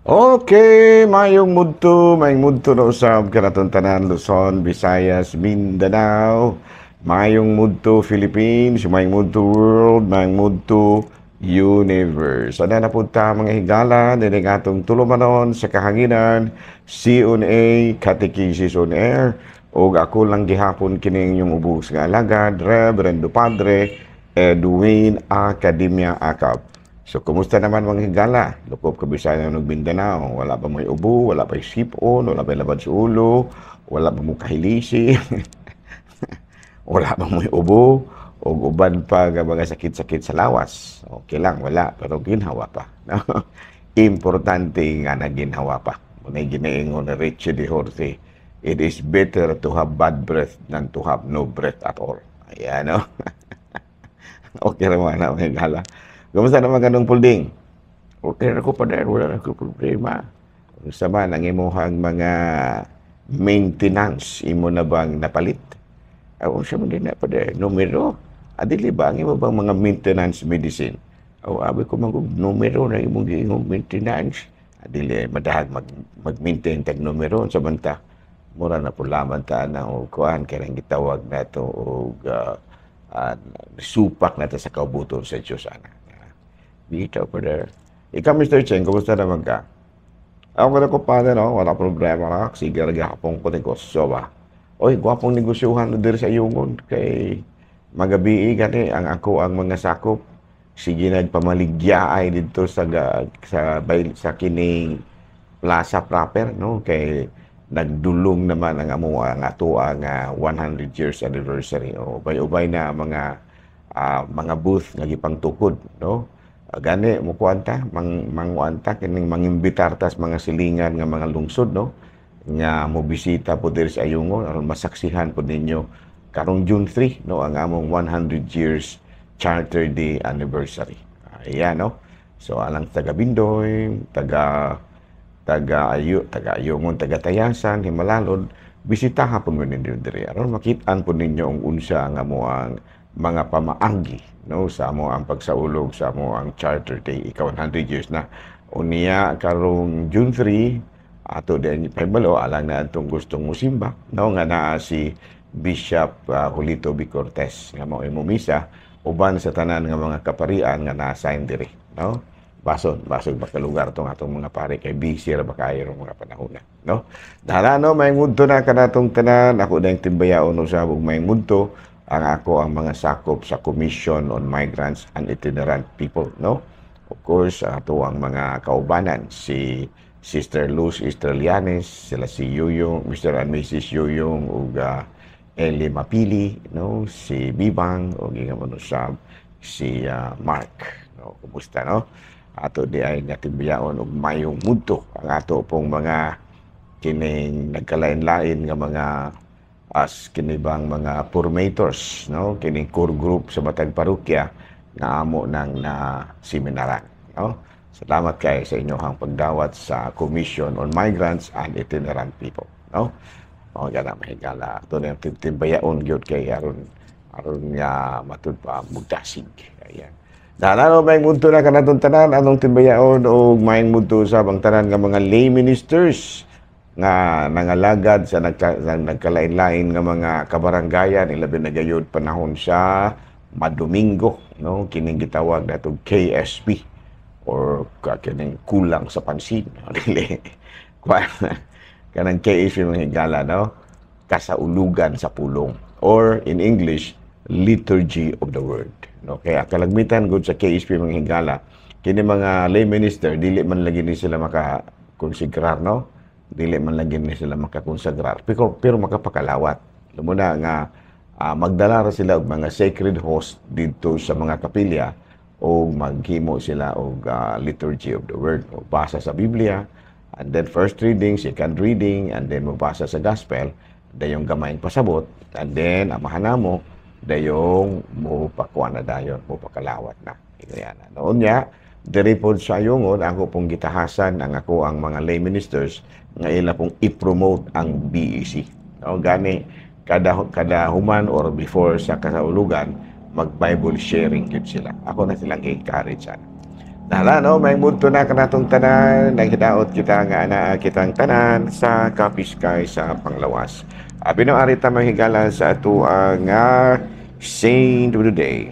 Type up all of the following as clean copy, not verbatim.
Okay, mayong mudto na usab kanatong tanan, Luzon, Visayas, Mindanao, mayong mudto Philippines, mayong mudto world, mayong mudto universe. Ana na pud ta, mga higala, dining atong tulumanon sa kahanginan, C on A, Catechesis on Air, ug ako lang gihapon kining inyong ubos nga alagad, Reverendo Padre Edwin Academia Acab. So, kumusta naman, mga higala? Lukop ka Bisaya ug Mindanao. Wala ba may ubo? Wala ba sipon? Wala ba labad sa ulo? Wala ba mo kahilisi? Wala ba may ubo? O uban pa nga mga sakit-sakit sa lawas? Okay lang, wala. Pero ginhawa pa. No? Importante nga na ginhawa pa. Muna'y ginaingon ni Richie de Horthy, "It is better to have bad breath than to have no breath at all." Ayan, no? Okay naman na, mga higala. Kumusta naman ganong pulding? Okay na ko pa dahil wala na ko problema. Kumusta man ang imuhang mga maintenance, imo na bang napalit? Ako sa man din na pa dahil numero. Adili ba ang imo bang mga maintenance medicine? Aw, abi ko mag numero na imong giingong maintenance. Adili madahag mag-maintain tag numero sa banta. Mura na po laman ta na og kuan kay nang gitawag nato og supak nato sa kaubuton sa Dios ana. Dito pa dahil. Ikaw, Mr. Cheng, kumusta naman ka? Ako na ko pa no, wala problema na. Sige, gahapon ko negosyo ba? Oy, gwapong negosyuhan no diri sa Ayungon kay magabi gani ang ako ang mga sakop. Sige, nagpamaligya ay didto sa kining plaza proper, no, kay nagdulong naman ang amo ang ato ang 100 years anniversary o ubay-ubay na mga booth nga gipangtukod, no. Gani mukuan ta, manguan ta kining mangimbitar tas mga silingan nga mga lungsod, no, nga mobisita po diri sa Ayungon aron masaksihan po ninyo karong June 3, no, ang among 100 years Charter Day anniversary. Ayan, no. So alang taga Bindoy, taga taga Ayu, taga Ayungon, taga Tayasan, Jimalalud, bisitaha po ninyo diri aron makit-an po ninyo ang unsa nga mo ang mga pamaagi, no, sa amo ang pagsaulog sa amo ang Charter Day, ika 100 years na unya karong June 3. Ato din pahibalo alang na atong gustong musimba, no, nga naa si Bishop Julito B. Cortez nga mao imo misa uban sa tanan nga mga kaparian nga na-assign diri, no. Bason basog baka lugar tong atong mga pare kay busy ra ba kayo rong mga panahon na, no. Dara, no, may mudto na kanatong tanan. Ako na yung timbayaon usab ug may mudto ang ako ang mga sakop sa Commission on Migrants and Itinerant People, no. Of course, ato ang mga kaubanan, si Sister Luz Estrelianes, sila si Yuyong, Mr. and Mrs. Yuyong ug Eli Mapili, no, si Bibang ug ingon mo usab si Mark, no. Kumusta, no? Ato di ay nga timbayaon ug mayong mudto ang ato pong mga kining nagkalain-lain nga mga as kini bang mga formators, no, kining core group sa matag parokya nga amo nang na seminaran, no. Salamat kay sa inyong pagdawat sa Commission on Migrants and Itinerant People, no. O gana, mahigala, ato na yung timbayaon gyud kay aron aron nga matud pa mugdasig. Ayan. Dahil may mudto na kanatong tanan, anong timbayaon o may mudto sa bang tanan nga mga lay ministers nga nangalagad sa nagkalain-lain nga mga kabaranggayan, ilabi na gayud panahon sa Madomingo, no, kining gitawag nato KSP or kining kulang sa pansin. Dili kuan kanang KSP, mga higala, no, kasaulugan sa pulong or in English, liturgy of the word, no. Kaya kalagmitan gud sa KSP, mga higala, kini mga lay minister dili man lagi ni sila maka konsegrar, no, dili man lagi ni sila makakonsagrar, pero makapakalawat muna nga magdala ra sila og mga sacred host didto sa mga kapilya o maghimo sila og liturgy of the word o basa sa Biblia and then first reading, second reading, and then mobasa sa gospel, dayong gamayng pasabot, and then amahan namo, dayong mo pakuan na, dayon mo pakalawat na. Yan noon niya diri pod sa Ayungon, ako pong gitahasan ang ako ang mga lay ministers nga ila pong i-promote ang BEC. No, gani kada kada human or before sa kasaulugan, mag Bible sharing gyud sila. Ako na silang encourage ana. Nala, no, may mudto na kanatong tanan, naghidaot kita nga anaa kitang tanan sa kapiskay sa panglawas. Abi no, ari ta manghigala sa ato ang Saint of the Day.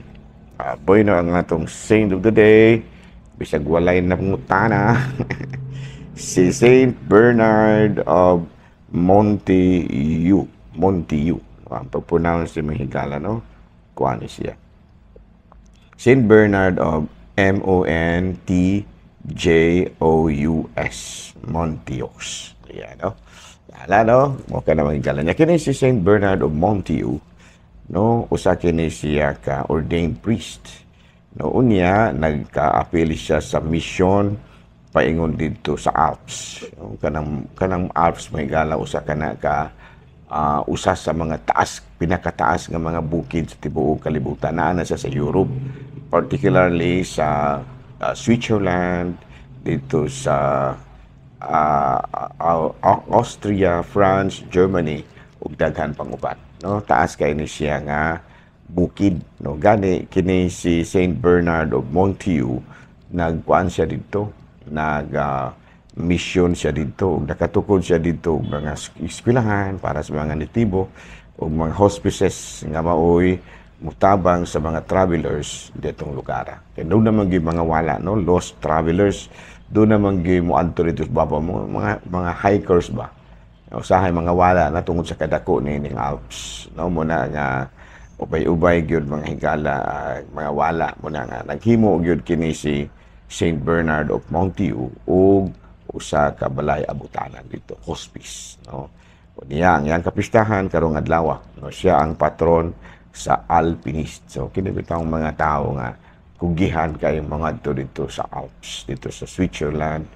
Boy no, ang atong Saint of the Day, bisag walay na pangutana, si Saint Bernard of Montaiu. Montaiu. Ang pag-pronounce si manghigala, no? Kuan ni siya. Saint Bernard of Montjous. Montiaux. Ayan, no? Wala, no? Mao ka na manghigala niya. Kini si Saint Bernard of Montaiu, no? Usa kini siya ka ordained priest. No, unya nagka-apil siya sa mission paingon didto sa Alps. No, kanang Alps, mahigala, usa kana ka usa sa mga taas, pinakataas nga mga bukid sa tibuok kalibutan. Naa na siya sa Europe, particularly sa Switzerland, dito sa Austria, France, Germany ug daghan pang uban. No, taas kay ni siya nga bukid, no? Gani kini si Saint Bernard of Montaiu, nagkuan siya didto, nag mission siya didto ug nakatukod siya didto og mga eskwelahan para sa mga nitibo ug mga hospices nga maoy mutabang sa mga travelers ditong lugar. Kay doon naman gyud mga wala, no, lost travelers, doon naman gyud moadto dito sa baba mo mga hikers ba. Usahay mga wala na tungod sa kadako ni ning Alps, no? Muna nga ubay-ubay gyud, mga higala, mga wala mo na nga naghimo gyud kini si Saint Bernard of Montaiu og usa ka balay abutanan dito, hospice, no? Niya ang iyang kapistahan karong adlaw, no? Siya ang patron sa alpinist. So kini bitawng mga tawo nga kugihan kay mga adto dito sa Alps, dito sa Switzerland,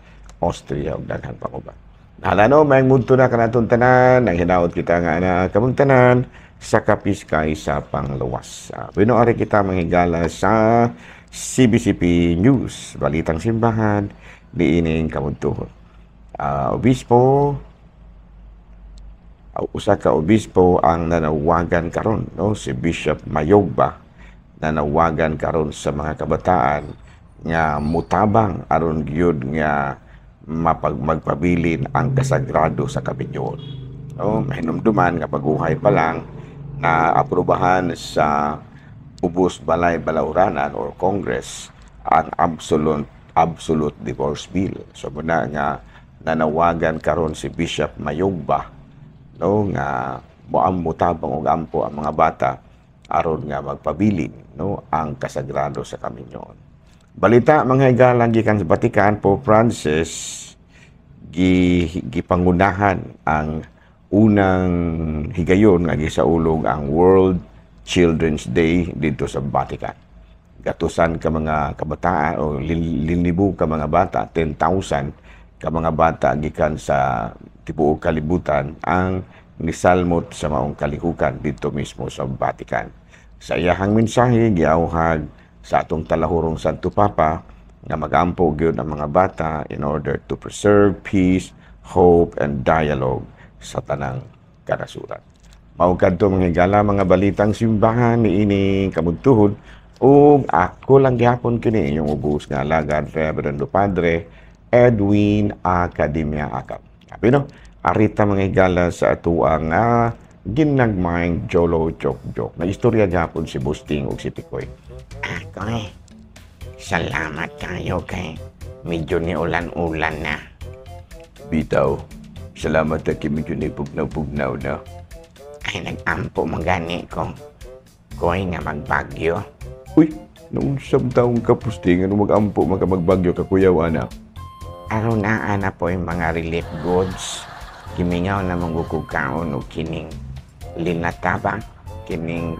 Austria ug daghan pa uban. Hala, no, may mudto na kanatong tanan, nang hinaot kita nga na kamong tanan sa kapiskay sa pangluwas. Bueno, ari kita manghigala sa CBCP News, Balitang Simbahan, niining kamudtuhon. Obispo, usa ka obispo ang nanawagan karon, no, si Bishop Mayogba, nanawagan karon sa mga kabataan nga mutabang aron gyud nga magpabilin ang kasagrado sa kaminyoon. No, mahinumduman nga paguhay pa lang na aprobahan sa Ubos Balay Balauranan or Congress ang absolute divorce bill. So muna nga nanawagan karon si Bishop Mayogba, no, nga moam mutabang og ampo ang mga bata aron nga magpabilin, no, ang kasagrado sa kaminyoon. Balita, mga higala, gikan sa Vatican, Pope Francis gipangunahan ang unang higayon nga gisaulog ang World Children's Day dito sa Vatican. Gatusan ka mga kabataan o linibo ka mga bata, 10,000 ka mga bata gikan sa tibuok kalibutan ang nisalmot sa maong kalihukan dito mismo sa Vatican. Sa iyahang mensahe, giawhag sa atong talahurong Santo Papa nga magampo gyud ang mga bata in order to preserve peace, hope and dialogue sa tanang kanasuran. Mao kadto, mga higala, mga balitang simbahan niini kamudtuhon ug ako lang gihapon kini inyong ubos nga alagad, Reverendo Padre Edwin Academia Acap. Abi no, arita, mga higala, sa atuang ginagmayng Jolo Joke Joke. Na istorya gihapon si Busting ug si Tikoy. Akoy, salamat kayo kay medyo ni ulan-ulan na. Bitaw, salamat na kay medyo ni pugnaw-pugnaw na. Ay, nag-ampo magani ko. Koy nga magbagyo. Uy, naunsam taong kapusting, ano mag-ampo maka magbagyo ka kuyaw, ana? Aron naa na po yung mga relief goods. Gimingaw na manggugkaon og kining linataba, kining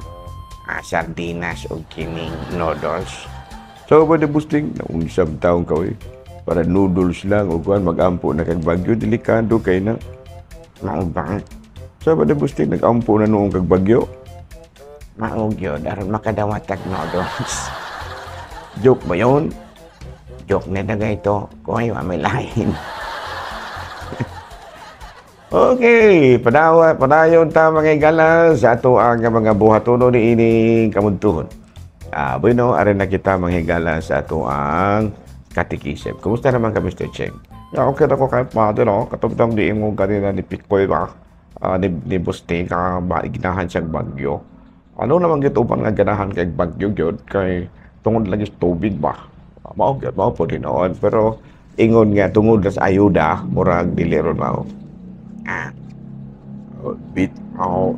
sardinas o kining noodles. So ba na, Busting, naunsam taong ka, uy. Para noodles lang o kuan mag-ampo na kag bagyo, delikado kay na. Mao ba? Sa ba na, Busting, nag-ampo na noong kag bagyo? Mao gyud, aron makadawat tag noodles. Joke ba yun? Joke na dagay ito. Koy, wa may lain. Okay, padawa, padayon ta, mga higala, sa ato ang mga buhatono ni ining kamudtuhon. Bueno, arin na kita, mga higala, sa ato ang Catechism. Kumusta naman ka, Mr. Cheng? Yeah, okay na ko kahit Father, no? Katong di mo ganina ni Pikoy ba? Ni Buste, ka ginahan siyang bagyo. Ano naman gito uban nga ganahan kay bagyo gyud kay tungod lagi sa tubig ba? Mao gyud, mao po noon. Pero ingon nga tungod na sa ayuda, murag dili ron mao. Bit, oh,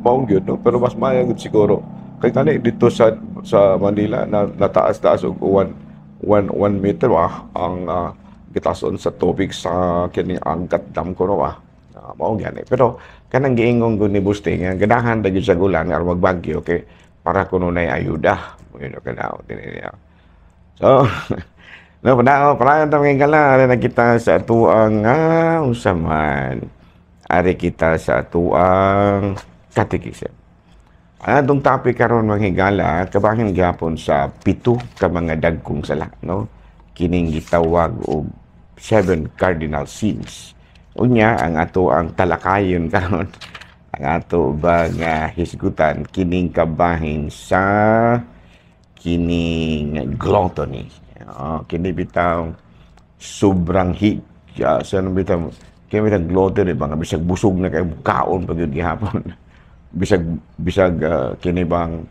mao gyud, no? Pero mas maayo gyud siguro. Kay kani dito sa Manila na nataas-taas og 1 meter ba ang gitason sa tubig sa kining Angat Dam ko, no ba? Mao gani. Pero kanang giingon ko ni Buste nga ganahan ra gyud sa gulan aron magbagyo kay para kuno nay ayuda. Mo kana niya. So, no, panao, palayon ta, mga higala, ari na kita sa atuang unsa man. Ari kita sa atuang catechism. Ang atong topic karon, mga higala, kabahin gyapon sa pito ka mga dagkong sala, no? Kining gitawag og seven cardinal sins. Unya ang ato ang talakayon karon, ang ato ba nga hisgutan kining kabahin sa kining gluttony. Oh, kini bitaw sobrang hig sa ano bitaw kini bitaw gluttony ba nga bisag busog na kay kaon pa gyud gihapon. Bisag kini bang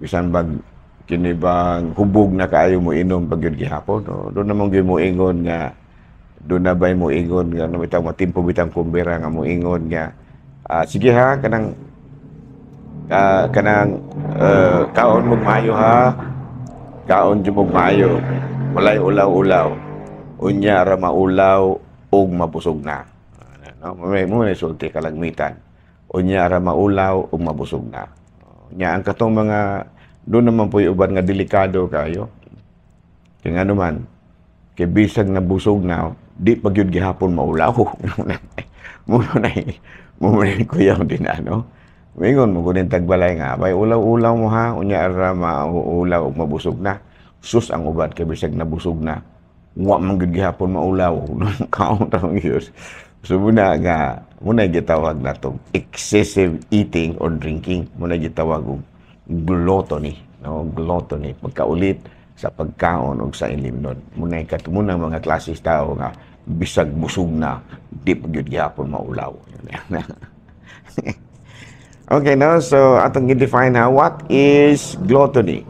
bisan bag kini bang hubog na kaayo mo inom pag gyud gihapon, no? Doon naman gyud mo ingon nga doon na ba'y mo ingon nga ano bitaw matimpo bitang kumbera nga mo ingon nga sige ha, kanang kaon mo maayo ha, kaon jud mo maayo, walay ulaw-ulaw, unya ra maulaw ug mabusog na, no? Mo mo na sulti kalagmitan, unya ra maulaw ug mabusog na. Nya ang katong mga doon naman po uban nga delikado kayo kay ngano man kay bisag nabusog na, di pa gyud gihapon maulaw. Mo na kuyaw din ano. Mingon mo kunin tagbalay nga, "Bay, ulaw-ulaw mo ha, unya ra maulaw ug mabusog na." Sus, ang uban kay bisag nabusog na, wa man gyud gihapon maulaw. Kaon ra gyud. So muna nga muna gitawag natong excessive eating or drinking, muna gitawag og gluttony, no? Gluttony, pagkaulit sa pagkaon og sa ilimnon. Muna katunang mga klase tao nga bisag busog na, di pa gyud gihapon maulaw. Okay, no? So atong i-define ha, what is gluttony?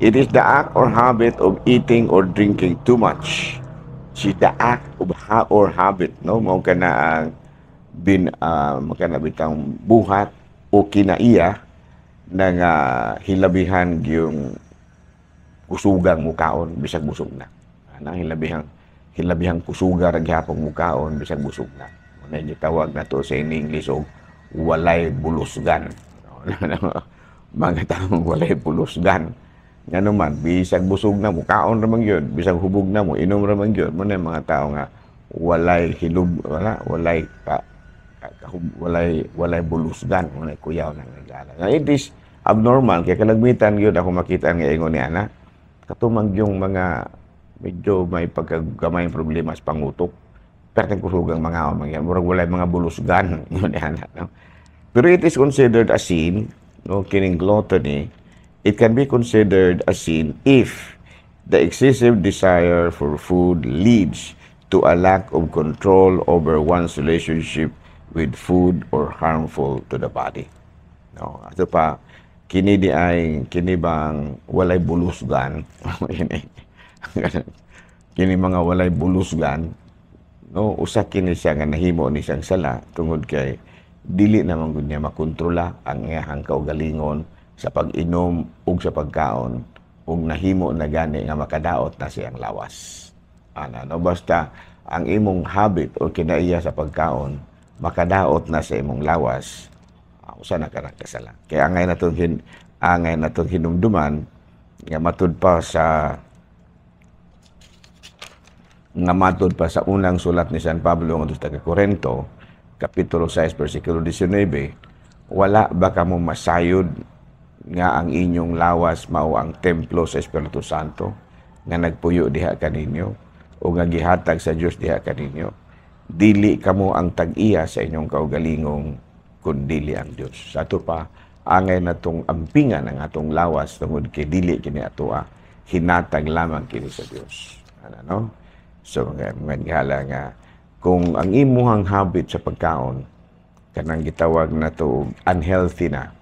It is the act or habit of eating or drinking too much. It's the act of or habit, no? Mao kana ang bin kana bitang buhat o kinaiya na nga hilabihan yung kusugang mukaon bisag busog na. Ana hilabihang kusuga ra gihapon mukaon bisag busog na. Mao gitawag nato sa in English og walay bulusgan. Mga taong walay bulusgan. Ngano man, bisag busog na, mukaon ra man gyud, bisag hubog na mo, inom ra man gyud. Mo na mga tao nga walay hilub, wala, walay ka, ka, walay bulusgan, walay kuyaw nang nagala. Now, it is abnormal kay kalagmitan gyud ako makita nga ingon ni ana katumang yung mga medyo may pagkagamay problema sa pangutok. Perteng kusugang mga mga murag walay mga bulusgan yun ni ana, no? Pero it is considered a sin, no, kining gluttony, it can be considered a sin if the excessive desire for food leads to a lack of control over one's relationship with food or harmful to the body. No, ato pa kini di ay kini bang walay bulusgan, kini mga walay bulusgan, no, usa kini siya nga nahimo ni siyang sala tungod kay dili naman gud niya makontrola ang iyahang kaugalingon sa pag-inom ug sa pagkaon ug nahimo na gani nga makadaot na siyang lawas ana, no? Basta ang imong habit o kinaiya sa pagkaon makadaot na sa imong lawas, usa na kanang kasala. Kaya angay natong hinumduman nga matud pa sa unang sulat ni San Pablo ngadto sa taga Corinto, kapitulo 6 bersikulo 19, "Wala ba kamo masayod nga ang inyong lawas mao ang templo sa Espiritu Santo nga nagpuyo diha kaninyo o nga gihatag sa Dios diha kaninyo? Dili kamo ang tag-iya sa inyong kaugalingong kundili ang Dios." Sa ato pa angay natong ampingan ang atong lawas tungod kay dili kini atoa, hinatag lamang kini sa Dios. Ano, no? So mga higala nga kung ang imuhang habit sa pagkaon kanang gitawag na to unhealthy na,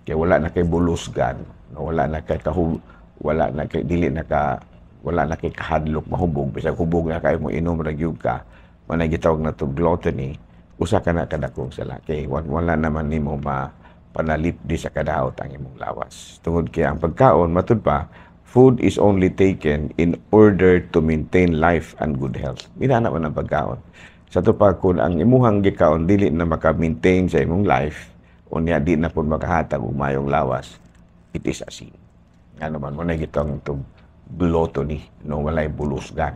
kay wala na kay bulusgan, no, wala na kay kahub, wala na kay dili na ka, wala na kay kahadlok mahubog, bisag hubog na kay mo, inom ra gyud ka, mao gitawag na to gluttony, usa ka na kadakong sala kay wala naman nimo ma panalipdi sa kadaot ang imong lawas. Tungod kay ang pagkaon, matud pa, food is only taken in order to maintain life and good health. Inana man ang pagkaon. Sa ato pa, kung ang imuhang gikaon dili na maka-maintain sa imong life, unya di na pud makahatag og mayong lawas, it is a sin. Ngano man, mao na gitawag to gluttony, no, walay bulusgan.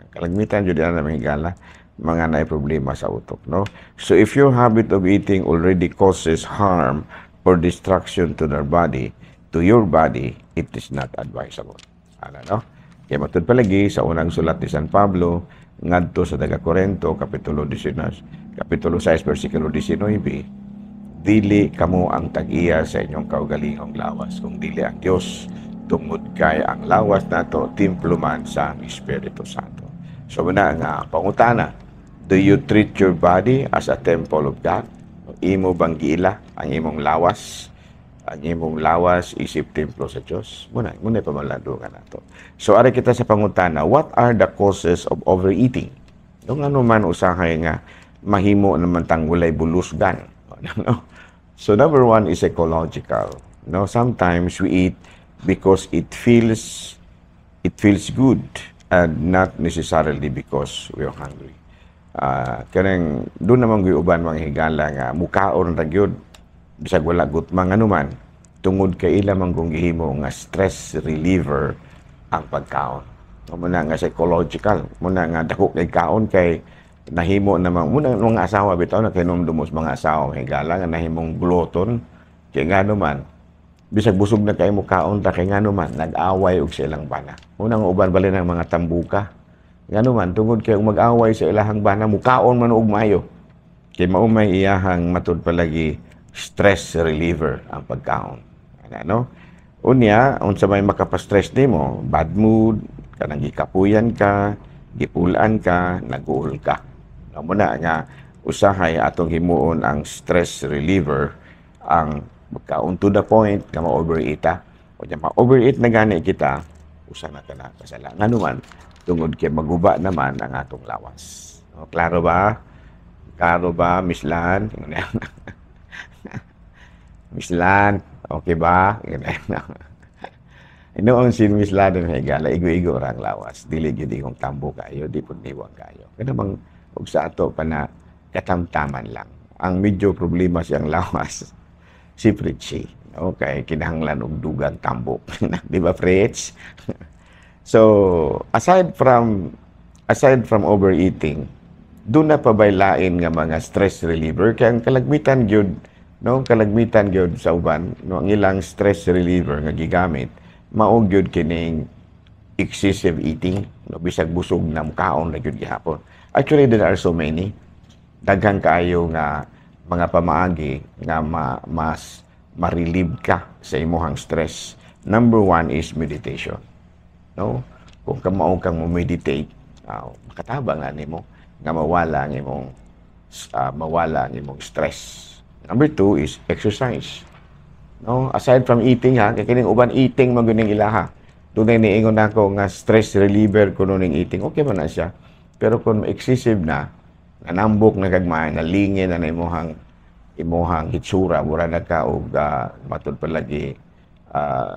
Kalagmitan jud ana, mga higala, mga naay problema sa utok, no? So if your habit of eating already causes harm or destruction to their body, to your body, it is not advisable. Ano, no? Kaya matud palagi sa unang sulat ni San Pablo ngadto sa taga Korento, kapitulo 19, kapitulo 6, bersikulo 19, "Dili kamo ang tag-iya sa inyong kaugalingong lawas, kung dili ang Dios, tungod kay ang lawas nato templo man sa Espiritu Santo." So muna nga pangutana, do you treat your body as a temple of God? Imo bang giila ang imong lawas? Ang imong lawas isip templo sa Dios? Muna, muna pamalandungan nato. So ari kita sa pangutana, what are the causes of overeating? Yung ano man usahay nga mahimo naman tang walay bulusgan. No? So number one is psychological. No, sometimes we eat because it feels good and not necessarily because we are hungry. Kanang doon naman gyud uban, mga higala, nga mukaon ra gyud bisag wala gutma, nganuman tungod kay ila man kung gihimo nga stress reliever ang pagkaon. Mao na nga psychological, mao na nga dako kay kaon kay nahimo naman muna mga asawa bitaw na kay mga asawa, mga higala, nga nahimong glutton kay ngano man bisag busog na kay mo, kaon ta kay ngano man nag-away og silang bana. Unang uban bali ng mga tambuka. Ngano man, tungod kay mag-away sa ilahang bana, mukaon man og maayo. Kay mao may iyahang matud palagi stress reliever ang pagkaon. Ano? Unya, unsa may makapa-stress nimo, bad mood, kanang gikapuyan ka, gipulan ka, naguol ka. Mao na nga usahay atong himuon ang stress reliever ang magkaon to the point nga ma-overeat ta. O ma-overeat na gani kita, usa na ka na kasala. Ngano man, tungod kay maguba naman ang atong lawas. O, klaro ba? Klaro ba, Miss Lan? Miss Lan, okay ba? Inoon si Miss Lan ng higala, igo-igo ra ang lawas. Dili gyud kong tambo kayo, di pud niwang kayo. Kaya namang ug sa ato pa na katamtaman lang. Ang medyo problema siyang lawas, si Fritchie. Okay, kinahanglan og dugang tambok. Di ba, Fritz? So, aside from overeating, doon na pa ba'y lain nga mga stress reliever? Kaya ang kalagmitan gyud, no, kalagmitan gyud sa uban, no, ang ilang stress reliever nga gigamit, mao gyud kining excessive eating, no, bisag busog na, mukaon na gyud gihapon. Actually, there are so many. Daghan kaayo nga mga pamaagi nga mas ma-relieve ka sa imuhang stress. Number one is meditation. No? Kung kamao kang mo meditate, makatabang na nimo nga mawala ang imong stress. Number two is exercise. No? Aside from eating ha, kay kining uban, eating man gyud ning ilaha. Dunay niingon nako nga stress reliever kuno ning eating. Okay man na siya. Pero kung excessive na, nanambok na gagmay, nalingin na na imuhang hitsura, mura na ka og matud palagi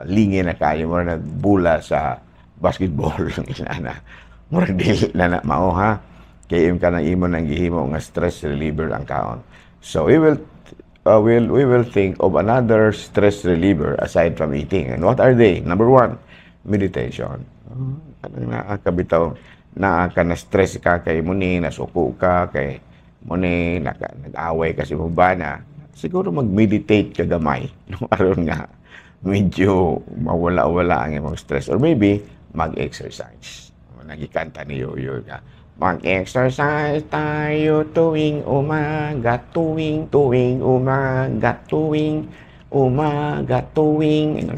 lingin na kayo, mura nagbula sa basketball na, mura dili na na mao ha, kay im ka nang imo nang gihimo nga stress reliever ang kaon. So we will think of another stress reliever aside from eating. And what are they? Number one, meditation. Kanang naa ka bitaw, naa ka na stress ka kay muni nasuko ka, kay muni nag-away ka sa imong bana, siguro mag-meditate ka gamay, no, aron nga medyo mawala-wala ang imong stress, or maybe mag-exercise. Nagikanta ni Yoyo nga, "Mag-exercise tayo tuwing umaga, tuwing tuwing umaga, tuwing umaga, tuwing."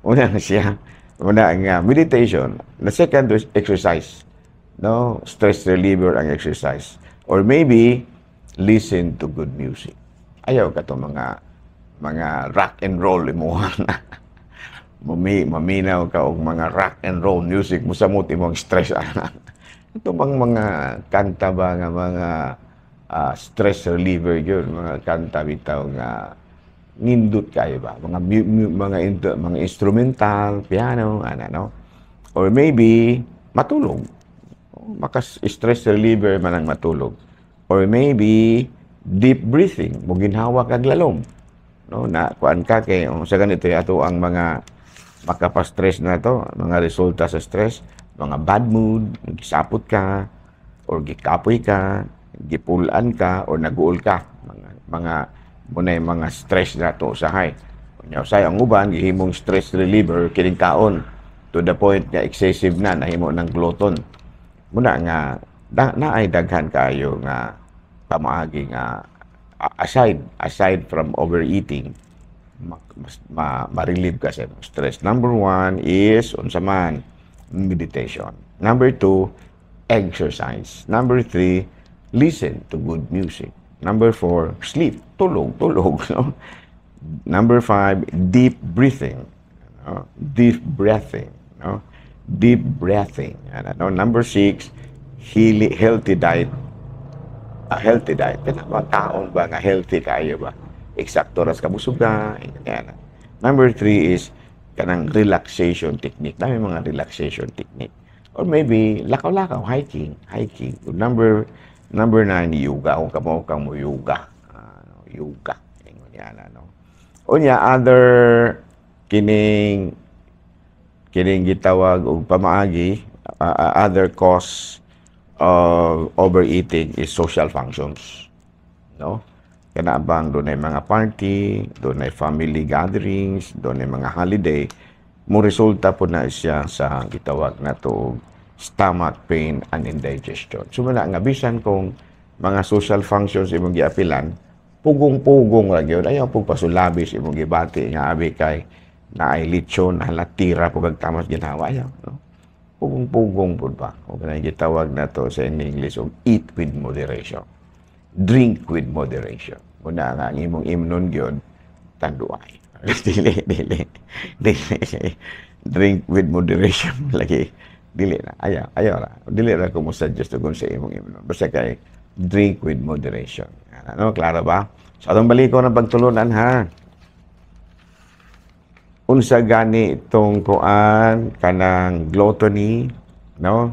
Una na siya. Muna nga meditation. The second is exercise. No, stress reliever ang exercise. Or maybe listen to good music. Ayaw ka to mga rock and roll imuha na. Maminaw ka og mga rock and roll music, musamot imong stress ana. Ito bang mga kanta ba nga mga stress reliever yun, mga kanta bitaw nga nindot kayo ba, mga mga instrumental, piano, ana, no? Or maybe matulog. Maka stress reliever man ang matulog. Or maybe deep breathing, moginhawa kag lalom, no? Na kuan ka kay sa ganito ato ang mga makapa-stress na to, mga resulta sa stress, mga bad mood, gisapot ka or gikapoy ka, gipulan ka or naguol ka, mga muna yung mga stress na to usahay. Unya usay ang uban gihimong stress reliever kining kaon to the point nga excessive na, nahimo ng glutton. Muna nga naay daghan kaayo nga pamaagi nga aside from overeating, mas ma-relieve ka sa imong stress. Number one is unsa man? Meditation. Number two, exercise. Number three, listen to good music. Number four, sleep. Tulog, tulog. No? Number five, deep breathing. No? Deep breathing. No? Deep breathing. Ano, no? Number six, healthy diet. A healthy diet. Kana ba kaon ba nga healthy kayo ba? Eksakto ras kabusog ka. Yan. Number three is kanang relaxation technique. Dami mga relaxation technique. Or maybe lakaw-lakaw, hiking, hiking. Number nine, yoga. Kung kamo kang mo yoga. Yoga. Ingon yan, ano. Unya, other kining gitawag og pamaagi, other cause of overeating is social functions. No? Kana bang dunay mga party, dunay family gatherings, dunay mga holiday, mo resulta po na siya sa gitawag na to stomach pain and indigestion. So muna nga bisan kung mga social functions imong giapilan, pugong-pugong ra gyud. Ayaw pug pasulabis imong gibati nga abi kay naay lechon, halatira pug ag tamas ginhawa, ayaw, no? Pugong-pugong pud ba? O kanang gitawag na to sa in English og eat with moderation. Drink with moderation. Muna nga ang imong imnon gyud tanduay. Dili, dili. Dili. Drink with moderation lagi. Dili na. Ayaw, ayaw ra. Dili ra ko mo suggest kung sa imong imnon. Basta kay drink with moderation. Ano, klaro ba? So, atong baliko ng pagtulunan, ha. Unsa gani itong kuan kanang gluttony, no?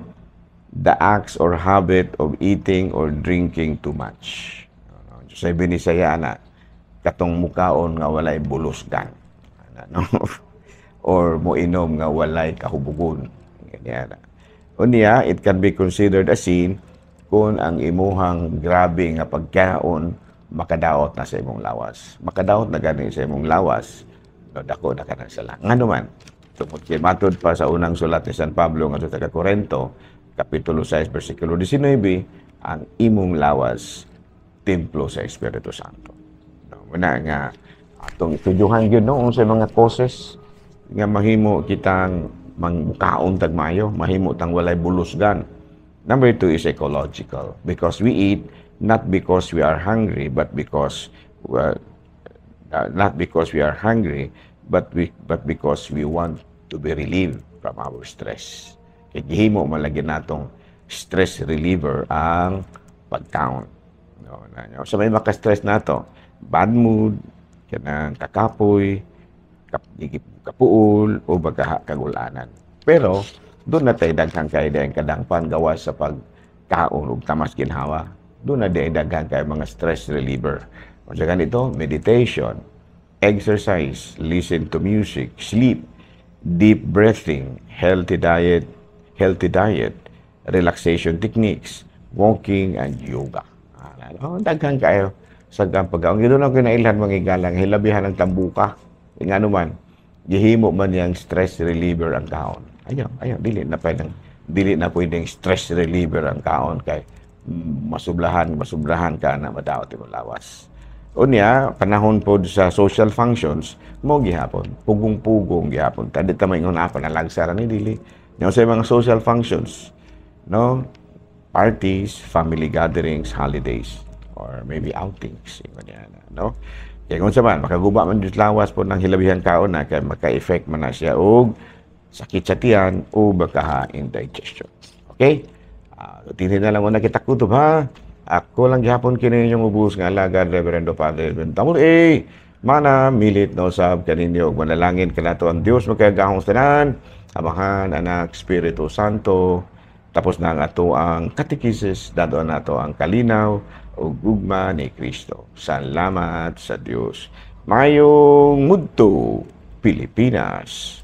The acts or habit of eating or drinking too much. No? Sa Binisaya na katong mukaon nga walay bulusgan. Ano, no? Or moinom nga walay kahubugon. Ganyan. Unya, it can be considered a sin kung ang imuhang grabe nga pagkaon makadaot na sa imong lawas. Makadaot na gani sa imong lawas, no, dako na ka ng sala. Ngano man, tungod kay matud pa sa unang sulat ni San Pablo ngadto sa Korinto, Kapitulo 6, versikulo 19, ang imong lawas templo sa Espiritu Santo. No, muna nga atong tujuhan gyud, no, unsa mga causes nga mahimo kitang mangmukaon tag maayo, mahimo tang walay bulusgan. Number two is psychological, because we eat not because we are hungry but because, well, not because we are hungry but because we want to be relieved from our stress. Kay gihimo man lagi natong stress reliever ang pagkaon. No, na, so may maka-stress nato, bad mood, kanang kakapoy, kapuol o baga kagulanan. Pero doon na tayo daghang kay dayang kadangpan gawas sa pagkaon ug tamas ginhawa. Doon na day daghan kay mga stress reliever. Unsa ganito? Meditation, exercise, listen to music, sleep, deep breathing, healthy diet, relaxation techniques, walking and yoga. Ano, daghan kayo sa pagkaon. Doon ako kinailhan, mga igalang, hilabihan ang tambuka. Ngano man, gihimo man niyang stress reliever ang kaon. Ayaw, ayaw, dili na pwedeng stress reliever ang kaon kay masubrahan ka na madaot imong lawas. Unya, panahon pod sa social functions, mo gihapon, pugong-pugong gihapon. Tadi ta maingon ah, panalagsa ra ni, dili. Nya sa mga social functions, no? Parties, family gatherings, holidays, or maybe outings, ingon niya, no? Kaya kung sa man, makaguba man jud lawas po ng hilabihan kaon na kay maka-effect man na siya og sakit sa tiyan o baka indigestion. Okay? Tinhin na lang una kita kutob ha. Ako lang gihapon kini inyong ubos nga alagad, Reverendo Padre Tamul eh. Mana milit no sab kaninyo ug manalangin kanato ang Dios makagagahom tanan, Amahan, Anak, Espiritu Santo. Tapos na ang ato ang katekisis, dadon nato ang kalinaw ug gugma ni Kristo. Salamat sa Dios. Mayong mudto, Pilipinas.